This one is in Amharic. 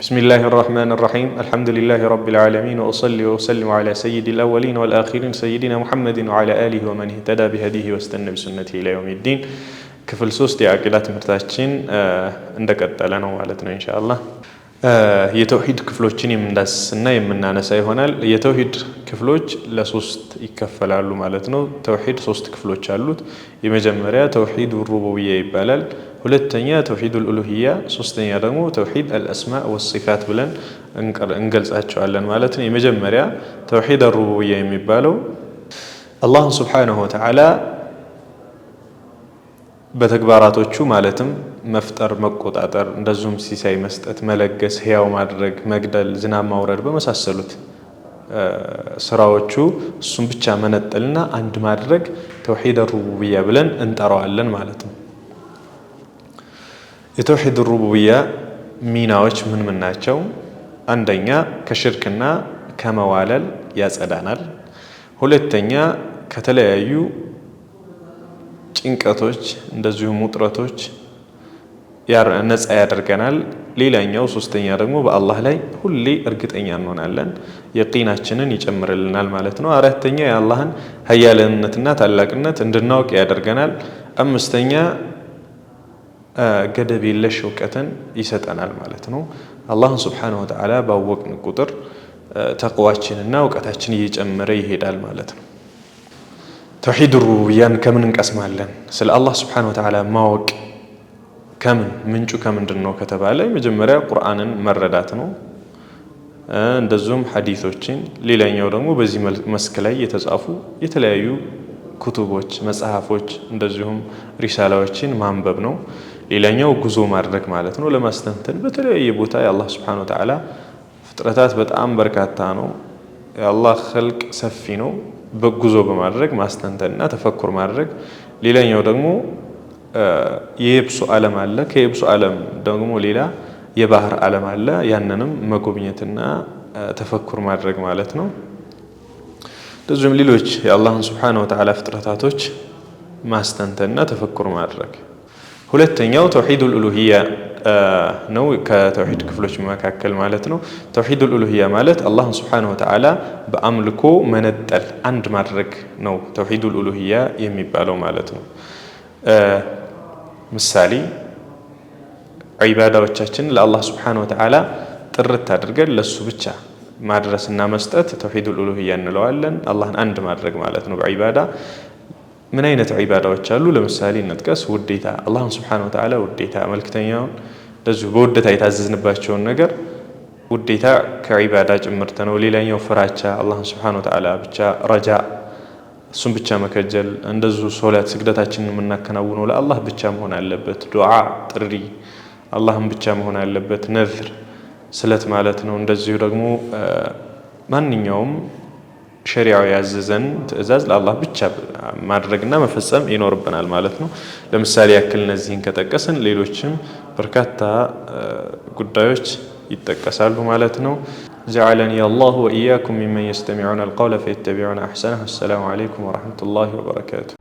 بسم الله الرحمن الرحيم، الحمد لله رب العالمين، وأصلي وأسلم على سيد الأولين والآخرين سيدنا محمد وعلى آله ومن اهتدى بهديه واستنى بسنته إلى يوم الدين። ክፍል 3 የአቂዳ ትምህርታችን እንደቀጠለ ነው ማለት ነው ኢንሻአላህ። የተውሂድ ክፍሎችን የምንዳስስና የምናነሳ ይሆናል። የተውሂድ ክፍሎች ለሶስት ይከፈላሉ ማለት ነው። ተውሂድ ሶስት ክፍሎች አሉት። የመጀመሪያ ተውሂድ ሩቡብያ ይባላል። ሁለተኛ ተውሂድ ኡሉሂያ፣ ሶስተኛ ደግሞ ተውሂድ አልአስማእ ወሲፋት ብለን እንገልጻቸዋለን ማለት ነው። የመጀመሪያ ተውሂድ ሩቡብያ የሚባለው አላህን ሱብሓነሁ ወተዓላ በተግባራቶቹ ማለትም መፍጠር፣ መቆጣጠር፣ እንደዚሁም ሲሳይ መስጠት፣ መለገስ፣ ህያው ማድረግ፣ መግደል፣ ዝናብ ማውረድ በመሳሰሉት ስራዎቹ እሱን ብቻ መነጠልና አንድ ማድረግ ተውሂድ ሩቡብያ ብለን እንጠራዋለን ማለት ነው። የተውሂድ ሩቡብያ ሚናዎች ምን ምን ናቸው? አንደኛ ከሽርክና ከመዋለል ያጸዳናል። ሁለተኛ ከተለያዩ ጭንቀቶች እንደዚሁም ውጥረቶች ነፃ ያደርገናል። ሌላኛው ሶስተኛ ደግሞ በአላህ ላይ ሁሌ እርግጠኛ እንሆናለን፣ የቂናችንን ይጨምርልናል ማለት ነው። አራተኛ የአላህን ሀያልነትና ታላቅነት እንድናውቅ ያደርገናል። አምስተኛ ገደብ የለሽ እውቀትን ይሰጠናል ማለት ነው። አላህን ስብሓነሁ ወተዓላ ባወቅን ቁጥር ተቅዋችንና እውቀታችን እየጨመረ ይሄዳል ማለት ነው። ተውሂድ ሩቡብያን ከምን እንቀስማለን? ስለ አላህ ስብሓነሁ ወተዓላ ማወቅ ከምን ምንጩ ከምንድን ነው ከተባለ የመጀመሪያ ቁርአንን መረዳት ነው። እንደዚሁም ሐዲሶችን፣ ሌላኛው ደግሞ በዚህ መስክ ላይ የተጻፉ የተለያዩ ኩቱቦች፣ መጽሐፎች እንደዚሁም ሪሳላዎችን ማንበብ ነው። ሌላኛው ጉዞ ማድረግ ማለት ነው። ለማስተንተን በተለያየ ቦታ የአላህ ስብሓነሁ ወተዓላ ፍጥረታት በጣም በርካታ ነው። የአላህ ኸልቅ ሰፊ ነው። በጉዞ በማድረግ ማስተንተንና ተፈኩር ማድረግ። ሌላኛው ደግሞ የየብሱ ዓለም አለ። ከየብሱ ዓለም ደግሞ ሌላ የባህር ዓለም አለ። ያንንም መጎብኘትና ተፈኩር ማድረግ ማለት ነው። እንደዚሁም ሌሎች የአላህን ስብሓነሁ ወተዓላ ፍጥረታቶች ማስተንተንና ተፈኩር ማድረግ። ሁለተኛው ተውሂዱል ኡሉሂያ ነው፣ ከተውሂድ ክፍሎች መካከል ማለት ነው። ተውሂዱል ኡሉሂያ ማለት አላህን ስብሓነሁ ወተዓላ በአምልኮ መነጠል አንድ ማድረግ ነው፣ ተውሂዱል ኡሉሂያ የሚባለው ማለት ነው። ምሳሌ ዒባዳዎቻችንን ለአላህ ስብሓነሁ ወተዓላ ጥርት አድርገን ለሱ ብቻ ማድረስና መስጠት ተውሂዱል ኡሉሂያ እንለዋለን። አላህን አንድ ማድረግ ማለት ነው በዒባዳ። ምን አይነት ዒባዳዎች አሉ? ለምሳሌ እንጥቀስ። ውዴታ፣ አላህን ስብሓነሁ ወተዓላ ውዴታ፣ መልክተኛውን እንደዚሁ በውዴታ የታዘዝንባቸውን ነገር ውዴታ ከዒባዳ ጭምርት ነው። ሌላኛው ፍራቻ፣ አላህን ስብሓነሁ ወተዓላ ብቻ ረጃ፣ እሱን ብቻ መከጀል። እንደዚሁ ሶላት፣ ስግደታችንን የምናከናውነው ለአላህ ብቻ መሆን አለበት። ዱዓ፣ ጥሪ አላህን ብቻ መሆን አለበት። ነዝር፣ ስለት ማለት ነው። እንደዚሁ ደግሞ ማንኛውም ሸሪዓው ያዘዘን ትዕዛዝ ለአላህ ብቻ ማድረግና መፈጸም ይኖርብናል ማለት ነው። ለምሳሌ ያክል እነዚህን ከጠቀስን ሌሎችም በርካታ ጉዳዮች ይጠቀሳሉ ማለት ነው። ጀዐለኒ አላሁ ወኢያኩም ሚመን የስተሚዑነ አልቀውለ ፈየተቢዑነ አሕሰነሁ። አሰላሙ ዓለይኩም ወረሕመቱላሂ ወበረካቱ።